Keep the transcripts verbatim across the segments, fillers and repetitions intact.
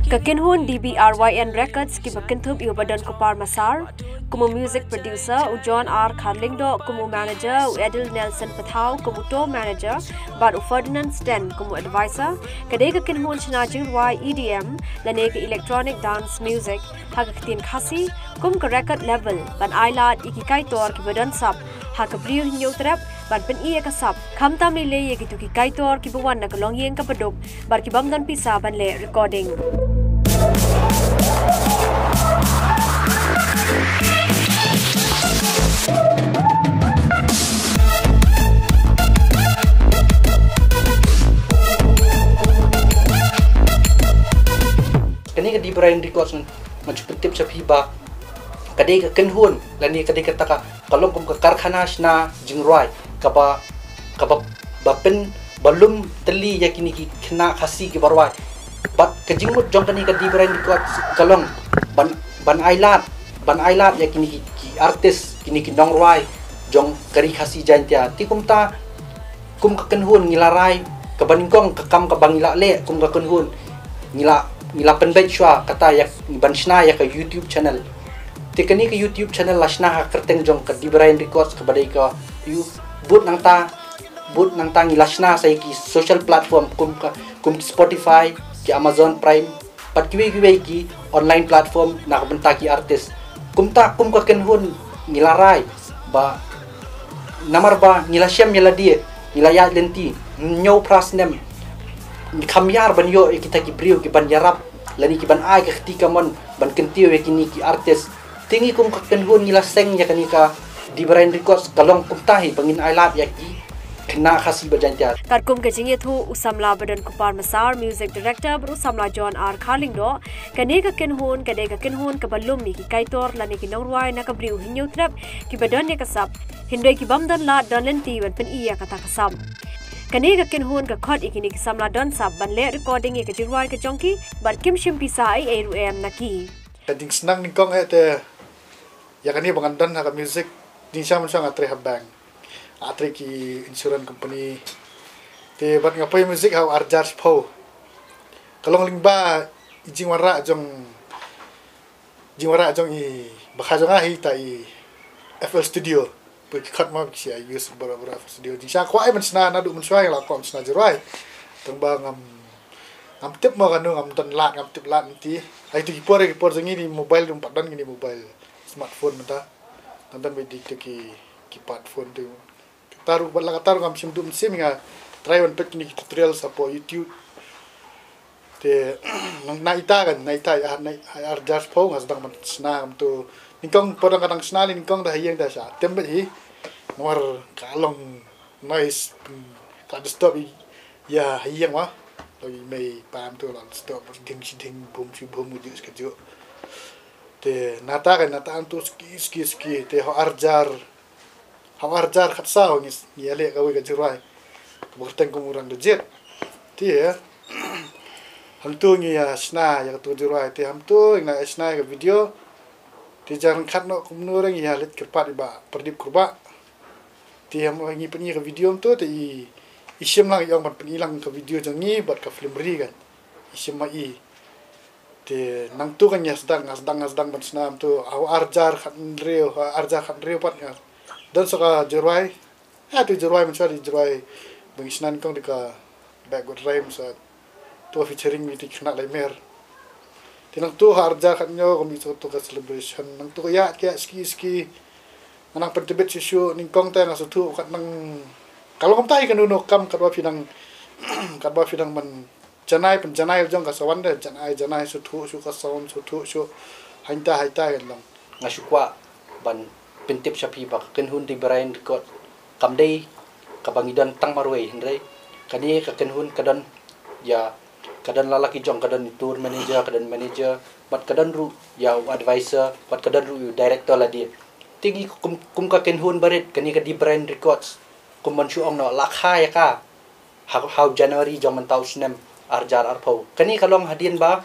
Ka kynhun D B R Y N Records kiba kynthup ïa u Badon Kupar Massar kum u music producer, u John R Kharlyngdoh kum u manager, u Edil Nelson Pathaw kum u tour manager, bad u Ferdinand Sten kum u advisor, ka dei ka kynhun shna jingrwai E D M lane ka electronic dance music ha ka ktien Khasi kum ka record label ban ailad ïa ki kaitor kiba don sap ha ka Bri U Hynñiewtrep ban pyni ïa ka sap, khamtam lei lei ïa kito ki kaitor kiba wan na ka longïing kaba duk bad ki bym don pisa ban leh recording. Kane ka Dibrain Records ngan, ngan shu pyntip sha phi ba ka dei ka kynhun lane ka dei kata ka, ka long kum ka karkhana shna jingrwai kaba, kaba, ba pyn, ba lum tylli ïa kine ki khynnah Khasi kiba rwai. Bad ka jingmut jong kane ka Dibrain Records ka long ban, ban ailad, ban ailad ïa kine ki, ki artist, kine ki nongrwai jong ka Ri Khasi Jaiñtia. Te kumta kum ka kynhun ngi la rai kaba nyngkong ka kam kaba ngi la leh kum ka kynhun ngi la, ngi la pynbeit shuwa kata ïa ban shna ïa ka YouTube channel. Te kane ka YouTube channel la shna ha kyrteng jong ka Dibrain Records kaba dei ka ïu, bud nangta, bud nangta ngi la shna sa ïa ki social platform kum ka, kum ki Spotify, ki Amazon Prime, bad kiwei kiwei ki online platform na ka bynta ki artist. Kumta kum ka kynhun ngi la rai ba namar ba ngi la shem ïa lade, ngi la ïaid lynti hynñiew phra snem, ngi kham ïar ban ïoh ïa kita ki briew ki ban ïarap lane ki ban ai ka kti kamon ban kyntiew ïa kine ki artist. Te ngi kum ka kynhun ngi la seng ïa kane ka Dibrain Records ka long kumta hi ba ngin ailad ïa ki khynnah Khasi bad Jaiñtia. Katkum ka jingïathuh u samla Badon Kupar Massar, Music Director, bad u samla John R Kharlyngdoh, kane ka kynhun ka dei ka kynhun kaba lum ïa ki kaitor lane ki nongrwai na ka Bri U Hynñiewtrep kiba don ïa ka sap, hynrei ki bym don lad don lynti ban pyni ïa kata ka sap. Kane ka kynhun ka khot ïa kine ki samla don sap ban leh recording ïa ka jingrwai ka jong ki bad kim shim pisa ei ei ruh em na ki. Ka jingsneng nyngkong eh te ïa kane ba ngan don ha ka music, jingshisha mynshuwa nga trei ha bank, nga trei ki insurance company. Te bad nga poi music ha u arjar shiphew. Ka long lyngba i jingwanrah jong, jingwanrah jong i bakha jong nga hi ta i F L Studio. Poi ki khot ma ki shu use baroh baroh F L Studio. Jingshisha kwah ai ban shna naduh mynshuwa nga la kwah ban shna jingrwai. Tang ba ngam, ngam tip ma kano, ngam don lad, ngam tip lad mynta. Ai tu ki por, ki por jong ngi ni mobile, dang pat don ngi ni mobile, smartphone mynta. Ngan don beit dei tu ki keypad phone tu. Kata ruh bad la kata ruh ngam shym duh mynsiem, nga try ban peit kine ki tutorial hapoh YouTube. Te nang na ita kan, na ita, ah, na, ah, arjar shiphew nga sdang ban shna kumto. Nyngkong por dang ka dang shna lei nyngkong da ha ïing da sha tem beit hi. Namar ka long noise, hmm, ka disturb ïa ha ïing ma. Lei mei pam tu la disturb, ding shi ding, bum shi bum, ju shi ka ju. Te nata kan, nata kumto ski, ski, ski. Te ha arjar, ha arjar khatsaw ngi, ngi ïaleh kawei ka jingrwai kaba kyrteng kum u Rang Dujit. Te hangto ngi ïa shna ïa kato ka jingrwai, te hangto ngi la ïa shna ïa ka video. Te jan ryngkat noh kumno ruh ngi ïa leit kyrpad i Bah Pradip Kurbah. Te hangto ngi pyni ïa ka video hangto te i, i shim lang, i ong ban pyni lang ka video jong ngi bad ka film ri kan. I shim ma i. Te nangto kan ïa sdang, nga sdang, nga sdang ban shna hangto, ha u arjar khathynriew, ha u arjar khathynriew pat nga don sa ka jingrwai. Ha tu jingrwai mynshuwa dei jingrwai ba ngi shna nyngkong dei ka Bad Good Rhymes, sa tu featuring ïa ki khynnah Laimer. Te nangto ha arjar khathynñiew ka mih sa tu ka celebration. Nangto ka ïa, ka ïa ski ski. Nga nang pyntbit shuh shuh, nyngkong te nga sngewthuh katba nang, ka long kumta hi, kano kano ka kam katba phi nang, katba phi nang ban janai, pynjanai la jong ka sa wan de, janai, janai, sngewthuh shuh ka sound, sngewthuh shuh. Hangta, hangta kan long. Nga shu kwah ban pyntip sha phi ba ka kynhun Dibrain Record kam dei kaba ngi don tang marwei, hynrei kane ka kynhun ka don ïa, ka don la la ki jong, ka don tour manager, ka don manager, bad ka don ruh ïa u advisor, bad ka don ruh ïa u director lade. Te ngi kum, kum ka kynhun barit, kane ka Dibrain Records, kum ban shu ong noh, la kha ïa ka ha, ha u January jong mynta u snem arjar arphew. Kane ka long hadien ba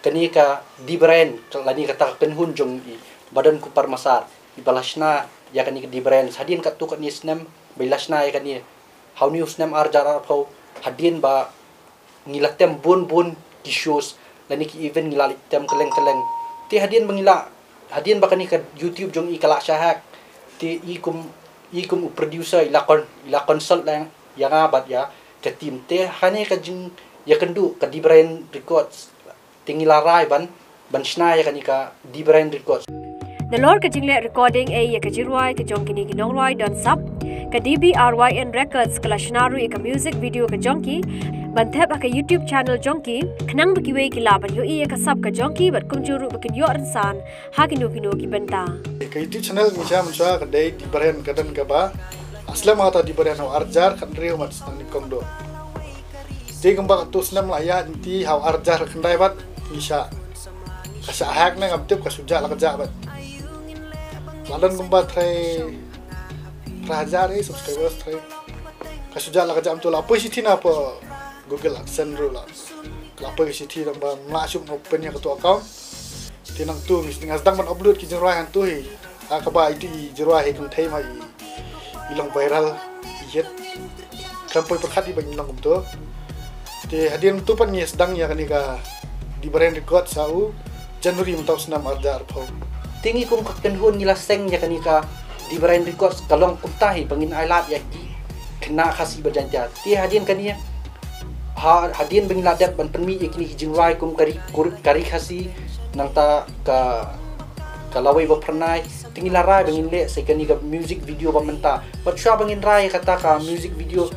kane ka Dibrain, lane kata ka kynhun jong i Badon Kupar Massar, iba la shna ïa kane ka Dibrain hadien katto katne snem, ba i la shna ïa kane ha une u snem arjar arphew, hadien ba ngi la tem bun bun ki shows lane ki event ngi la leit tem kylleng kylleng. Te hadien ba ngi la, hadien ba kane ka YouTube jong i ka la shah hack, te i kum, i kum u producer i la con-, i la consult lang ïa nga bad ïa ka team. Te ha kane ka jingïakynduh ka D Brain Records, te ngi la rai ban, ban shna ïa kane ka D Brain Records. Nalor ka jingleh recording ei ïa ka jingrwai ka jong kine ki nongrwai don sap, ka D B R Y N Records ka la shna ruh ïa ka music video ka jong ki ban thep ha ka YouTube channel jong ki, khnang ba kiwei ki lah ban ïohi ïa ka sap ka jong ki bad kumjuh ruh ba kin ïoh rynsan ha kino kino ki bynta. Ka YouTube channel ngi shah mynshuwa ka dei D Brain, ka don kaba slem ha kata D Brain, ha u arhajar khathynriew bad san nyngkong doh. Te kumba katto snem la ïaid lynti, ha u arhajar khyndai pat ngi shah, ka shah hack ne ngam tip, ka shu jah la ka jah pat. La don kumba three, phra hajar eh subscribers three. Ka shu jah la ka jah, mynta la poi shithi na poh Google AdSense ruh la, la poi shithi nangba ngam lah shuh ban open ïa kato account. Te nangtu ngi sdang, sdang ban upload ki jingrwai hangtu hi. Ha kaba ito i jingrwai hi kynthei ma i, i long viral, i hit. Khlem poi pyrkhat i ba ngin long kumto. Te hadien tu pat ngi sdang ïa kane ka D Brain Records ha u January mynta u snem arhajar arphew. Te ngi kum ka kynhun ngi la seng ïa kane ka D Brain Records ka long kumta hi ba ngin ailad ïa ki khynnah Khasi bad Jaiñtia. Te hadien kane, ha, hadien ba ngi la dep ban pynmih ïa kine ki jingrwai kum ka ri, kur-, ka ri Khasi, nangta ka, ka lawei ba phyrnai, te ngi la rai ba ngin leh sa kane ka music video ba mynta. Bad shuwa ba ngin rai kata ka music video,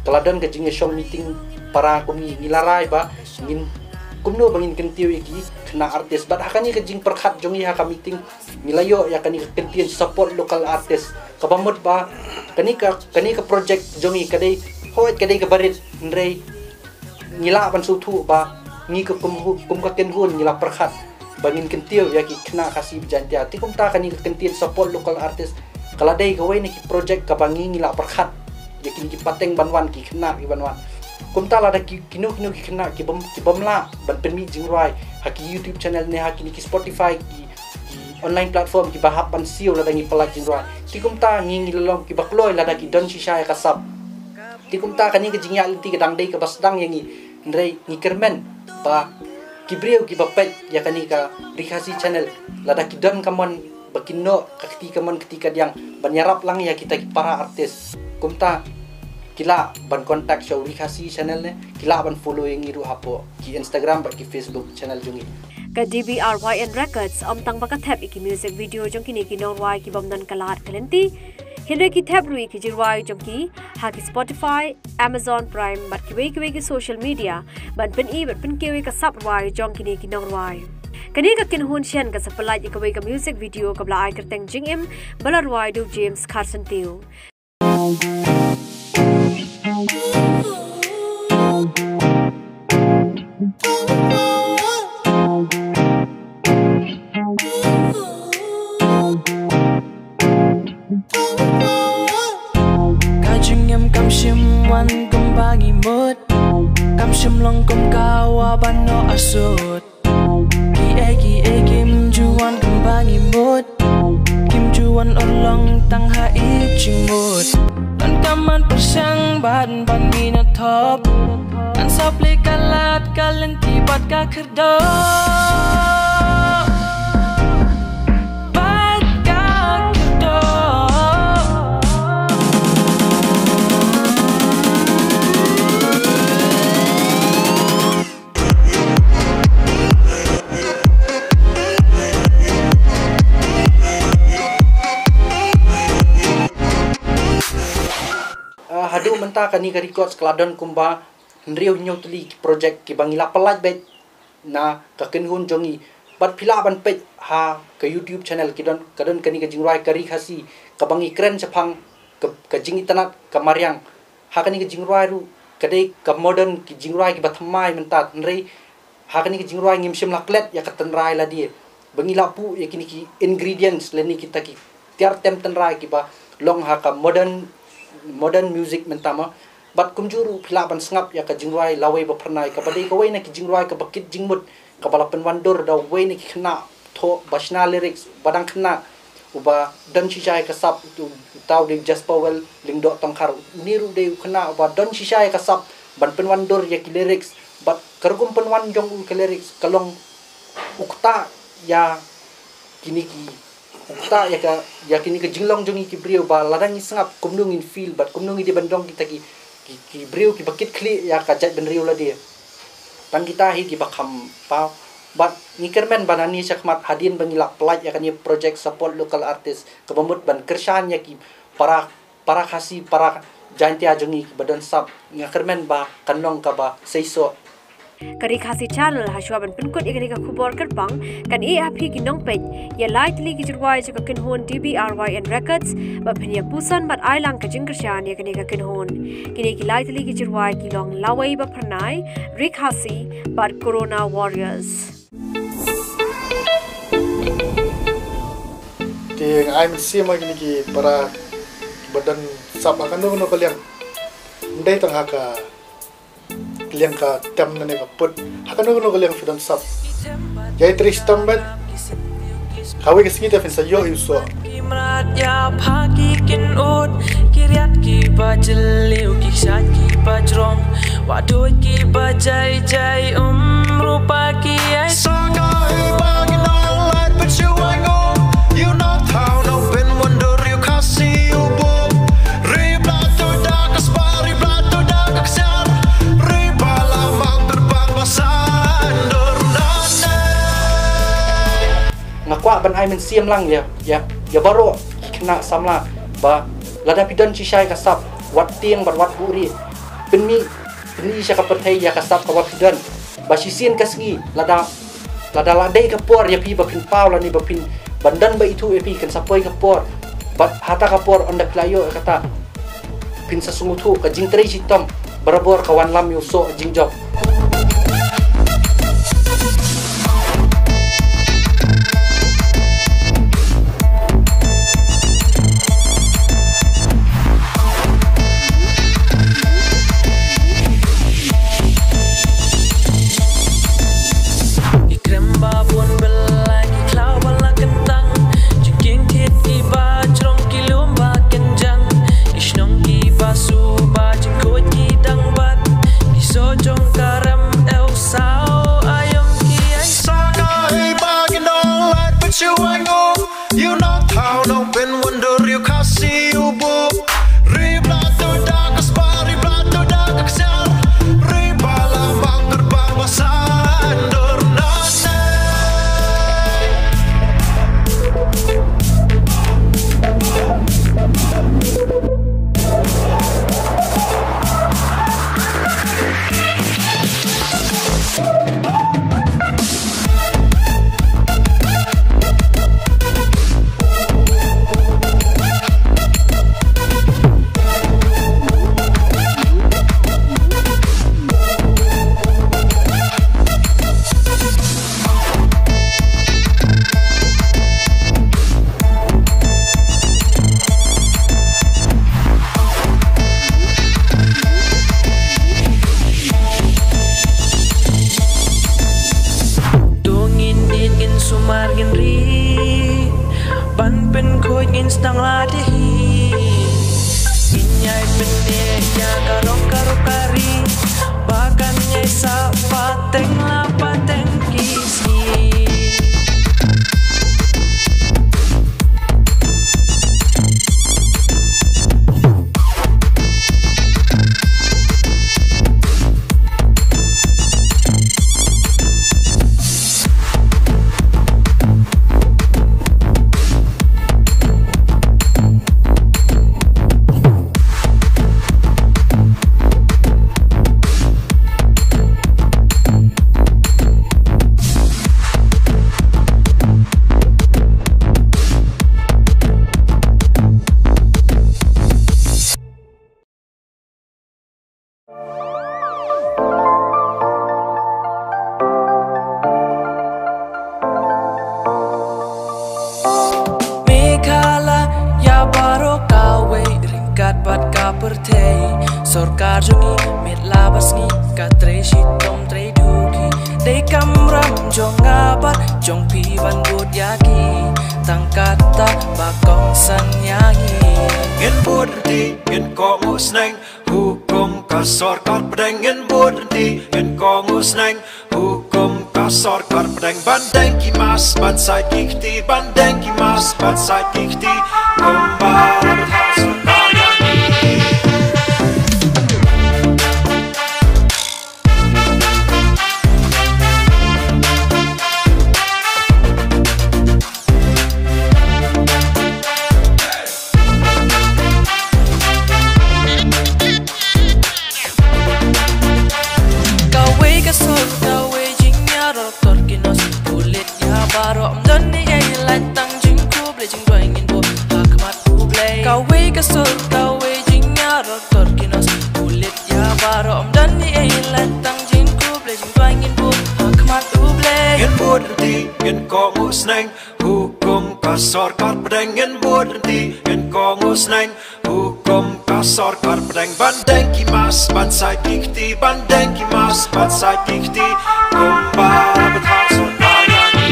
ka la don ka jingïashong meeting para kum ngi, ngi la rai ba ngin, kumno ba ngin kyntiew ïa ki khynnah artist. Bad ha kane ka jingpyrkhat jong ngi ha ka meeting, ngi la ïoh ïa kane ka kyntien support local artist, kaba mut ba kane ka, kane ka project jong ngi ka dei, hooid ka dei kaba rit, hynrei ngi lah ban sngewthuh ba ngi ka kum, kum ka kynhun ngi la pyrkhat ba ngin kyntiew ïa ki khynnah Khasi bad Jaiñtia. Te kumta kane ka kyntien support local artist ka la dei kawei na ki project kaba ngi, ngi la pyrkhat ïa kine ki pateng ban wan, ki khynnah ki ban wan. Kumta lada ki, kino kino ki khynnah ki bym, ki bym lah ban pynmih jingrwai ha ki YouTube channel ne ha kine ki Spotify, ki, ki online platform kiba hap ban siew lada ngi pyllait jingrwai, te kumta ngi, ngi la long kiba kloi lada ki don shisha ïa ka sap. Te kumta kane ka jingïaid lynti ka dang dei kaba sdang ïa ngi, hynrei ngi kyrmen ba ki briew kiba peit ïa kane ka Ri Khasi channel, lada ki don ka mon ba kin noh ka kti kamon kti kadiang ban ïarap lang ïa kita ki para artist, kumta ki lah ban contact sha u Ri Khasi channel ne ki lah ban follow ïa ngi ruh hapoh ki Instagram bad ki Facebook channel jong ngi. Ka D B R Y N Records ym tang ba ka thep ïa ki music video jong kine ki nongrwai ki bym don ka lad ka lynti, hynrei ki thep ruh ïa ki jingrwai jong ki ha ki Spotify, Amazon Prime bad kiwei kiwei ki social media ban pyni bad pynkiew ïa ka sap rwai jong kine ki nongrwai. Kane ka kynhun shen ka sa pyllait ïa kawei ka music video kaba la ai kyrteng Jingim, ba la rwai da u James Kharsyntiew. Ka jingim kam shym wan kumba ngi mut, kam shym long kum ka wa ban noh arsut. Kiei kiei kim ju wan kumba ngi mut, kim ju wan urlong tang ha i jingmut. Donkam ban pyrshang bad ban minot thop, kan sap leh ka lad ka lynti bad ka kyrdoh. Bad ka kyrdoh. Ah, haduh mynta kane ka records ka la don kumba hynriew hynñiew tylli ki project kiba ngi la pyllait beit na ka kynhun jong ngi. Bad phi lah ban peit ha ka YouTube channel ki don, ka don kane ka jingrwai ka Ri Khasi kaba ngi kren shaphang ka, ka jingitynnad ka mariang. Ha kane ka jingrwai ruh ka dei ka modern ki jingrwai kiba thymmai mynta, hynrei ha kane ka jingrwai ngim shym la klet ïa ka tynrai lade ba ngi la buh ïa kine ki ingredients lane kita ki tiar tem tynrai kiba long ha ka modern, modern music mynta mo. Bad kumjuh ruh phi lah ban sngap ïa ka jingrwai Lawei Ba Phyrnai, kaba dei kawei na ki jingrwai kaba kit jingmut, kaba la pynwandur da uwei na ki khynnah thoh ba shna lyrics ba dang khynnah, uba don shisha ïa ka sap, uta u dei Jasper Well Lyngdoh Tongkhar. Une ruh dei u khynnah uba don shisha ïa ka sap ban pynwandur ïa ki lyrics bad ka rukom pynwan jong u ka lyrics ka long u ktah ïa kine ki, u ktah ïa ka, ïa kine ki jinglong jong ngi ki briew ba lada ngi sngap kumno ngin feel bad kumno ngi dei ban long kita ki, ki, ki briew kiba kit khlieh ïa ka jaitbynriew lade. Tang kita hi kiba kham paw. Bad ngi kyrmen ba nangne shakhmat hadien ba ngi lah pynlait ïa kane ka project support local artist kaba mut ban kyrshan ïa ki para, para Khasi, para Jaintia jong ngi kiba don sap, nga kyrmen ba kan long kaba seisoh. Ka Ri Khasi Channel ha shuwa ban pynkut ïa kane ka khubor kyrpang kan ïeh ha phi ki nongpeit ïa lai tylli ki jingrwai jong ka kynhun D B R Y N Records ba phin ïa puson bad ai lang ka jingkyrshan ïa kane ka kynhun. Kine ki lai tylli ki jingrwai ki long Lawei ba Phyrnai, Ri Khasi bad Corona Warriors. Te nga ai mynsiem ha kine ki para kiba don sap ha kano kano ka liang. Ym dei tang ha ka liang ka tem ne ka put. Ha kano kano ka liang phi don sap. Ïai trei shitom bad kawei ka sngi te phin sa ïoh ïa u soh. Ki mrad ïa pha ki kynnoh, ki riat kiba jylliew, ki kshaid kiba jrong, wah duh kiba jai jai, um rupa ki ai. Sa nga ïa ba ngi nang lait pynshoi wai ngong. Ïa u nongthaw nongpynwonder ïa u Khasi u buh. Ri Blah to da ka spah, ri Blah to da ka ksiar. Ri Blah la mang terbang ba san dur nane. Nga kwah ban ai mynsiem lang ïa, ïa, ïa baroh ki khynnah samla ba lada phi don shisha ïa ka sap, wat tieng bad wat buhrieh. Pynmih, pynmih sha ka pyrthei ïa ka sap kaba phi don. Ba shisien ka sngi lada, lada la dei ka por ïa phi ba phin paw lane ba phin, ban don ba ithuh ïa phi, kan sa poi ka por. Bad hata ka por ynda phi la ïoh ïa kata, phin sa sngewthuh ka jingtrei shitom barabor ka wanlam ïa u soh jingjop. Ki kren ba bun bela, ki khlaw ba la kyntang. Jingkieng thied kiba jrong, ki lum ba kynjang. Ki shnong kiba suba, jingkhuid ki dang bat. Ki soh jong ka rem eu saw aïom ki ai. Sa nga ïa ba ngi nang lait pynshoi wai ngong. Ïa u nongthaw nongpynwonder ïa u Khasi u buh. Ri Blah to da ka spah, ri Blah to da ka ksiar. Ri Blah la mang terbang ba san dur nane. To ngin ïeit, ngin sumar, ngin rit. Ban pynkhuid ngin sdang lade hi. Ngin ïai pynneh ïa ka rong ka ruh ka ri. Ba kan ïai sah pateng la pateng ki sngi. Meghalaya baroh kawei ryngkat bad ka pyrthei. Sorkar jong ngi met la basngi, ka trei shitom trei duh ki. Dei kamram jong nga bad jong phi ban bud ïa ki. Tang kata ba kongsan ïa ngi. Ngin bud ruh, ngin kohnguh sneng. Hukum ka Sorkar pdeng ngin bud rynti, ngin kohnguh sneng. Hukum ka sorkar pdeng ban deng ki mask, ban sait ki kti, ban deng ki mask, ban sait ki kti. Kumba la bthah sorkar ïa ngi. Kawei ka sur, kawei jingïarap, kor ki nos pulit ïa baroh, ym don ei ei lait tang jingkhublei jingduwai ngin buh ha khmat U Blei. Kawei ka sur, kawei jingïarap, kor ki nos pulit ïa baroh, ym don ei ei lait tang jingkhublei jingduwai ngin buh ha khmat U Blei. Ngin bud rynti, ngin kohnguh sneng. Hukum ka sorkar pdeng ngin bud rynti, ngin kohnguh sneng. Hukum ka sorkar pdeng ban deng ki mask, ban sait ki kti, ban deng ki mask, ban sait ki kti. Kumba la bthah sorkar ïa ngi.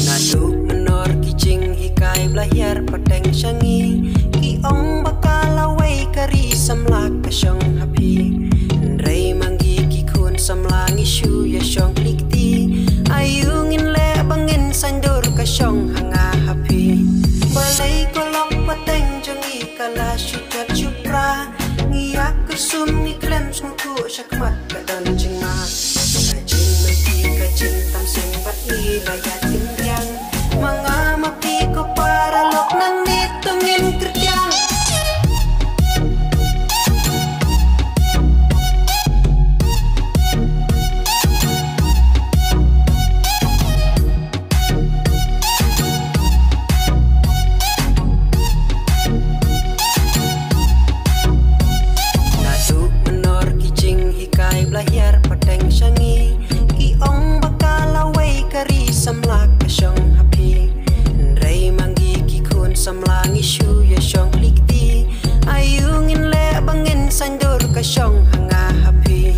Naduh mynor ki jinghikai ba la hiar pateng sha ngi, ki ong ba ka lawei ka ri samla ka shong ha phi. Hynrei ma ngi ki khun samla ngi shu ïa shong kli kti. Aïu ngin leh ba ngin saiñdur ka shong ha nga ha phi. Balei ka lok pateng jong ngi ka la shu jot shu pra. Ngi ïa kyrsum ngi khlem sngewthuh sha khmat ka don jingma. Ka jingmyntoi ka jingtam seng bad ngi la ïa tim biang. Ma nga ma phi ko para lok nangne to ngin kyrkiang. Naduh mynor ki jinghikai ba la hiar pateng sha ngi, ki ong ba ka lawei ka ri samla ka shong ha phi. Hynrei ma ngi ki khun samla ngi shu ïa shong kli kti. Aïu ngin leh ba ngin saiñdur ka shong ha nga ha phi.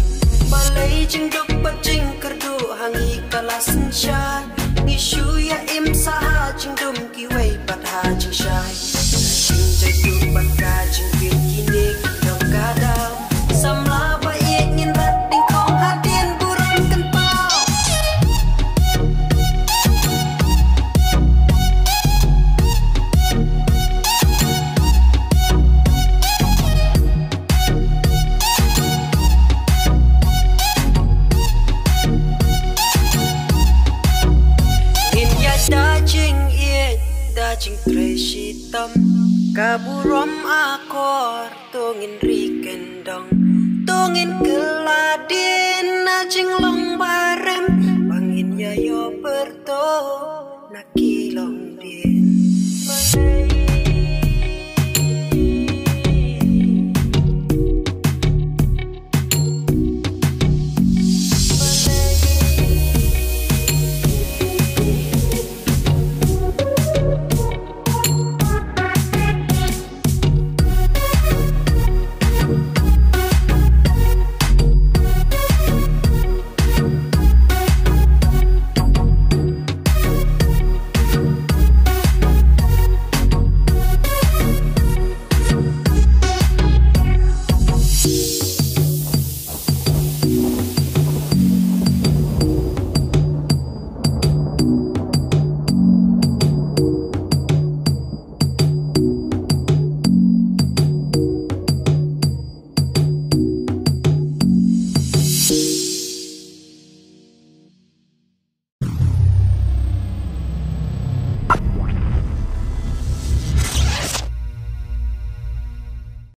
Balei jingduk bad jingkyrduh ha ngi ka la synshar. Ngi shu ïa im sah ha jingdum kiwei bad ha jingshai. Ka jingjaitu bad ka jingpeit kine ki dong ka daw. Samla ba ïeit ngin rat dyngkhong hadien burom kynpaw. Ngin ïaid da jingïeit, da jingtrei shitom, ka burom akor, to ngin ri kyndong, to ngin kylla dien na jinglong barem, ba ngin ïa ïoh pyrto na ki longdien.